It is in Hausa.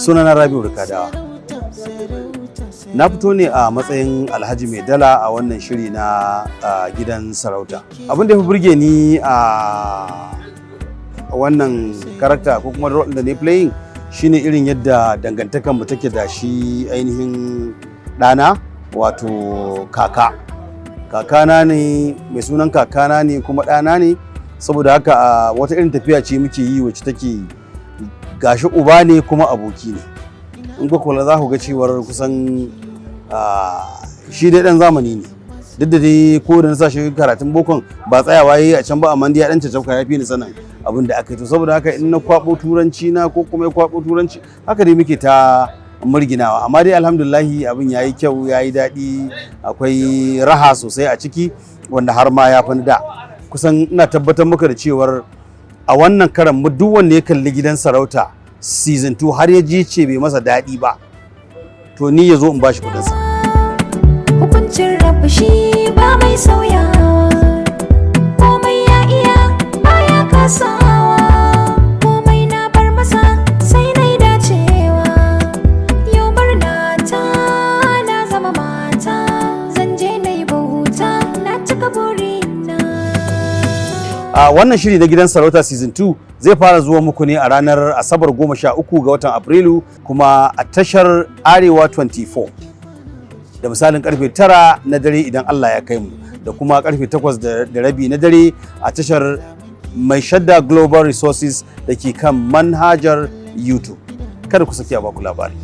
Sunana Rabiu Rikadawa. Na fito ne a matsayin Alhaji Mai Dala a wannan shiri na Gidan Sarauta. Abin da ya fi burge ni a wannan character ko kuma role da ne playing shine irin yadda dangantakan mu take da shi, ainihin ɗana, wato kaka. Kakana ne, mai sunan kakana ne kuma ɗana ne. Saboda haka wata irin tafiya ce muke yi wacce take gashi uba ne kuma aboki ne. In ku kula, za ku ga cewar kusan shi dai ɗan zamani ne, duk da dai ko da na sa shi karatun bokon ba tsayawa yayi a can ba, amma dai ya dan cacafka, ya fi ni sanin abin da aka yi. To, saboda haka in na kwabo turanci na ko kuma ya kwabo turanci, haka dai muke ta murginawa. Amma dai alhamdulillahi, abin yayi kyau, yayi daɗi, akwai raha sosai a ciki, wanda har ma ya fi da kusan. Ina tabbatar maka da cewar a wannan karan mu, duk wanda ya kalli Gidan Sarauta season 2 har ya ji ce bai masa daɗi ba, to ni ya zo in bashi kuɗinsa. Hukuncin Rabu shi ba mai sauyawa, komai ya iya baya kasawa, komai na bar masa sai na dacewa. Yau murna ta, na zama mata, zan je na yi bauta, na cika burina. A wannan shiri na Gidan Sarauta season 2 zai fara zuwa muku ne a ranar Asabar 13 ga watan Afrilu, kuma a tashar Arewa 24 da misalin karfe 9 na dare idan Allah ya kai mu, da kuma karfe 8:30 na dare a tashar Mai Shadda Global Resources da ke kan manhajar YouTube. Kada ku saki a baku labari.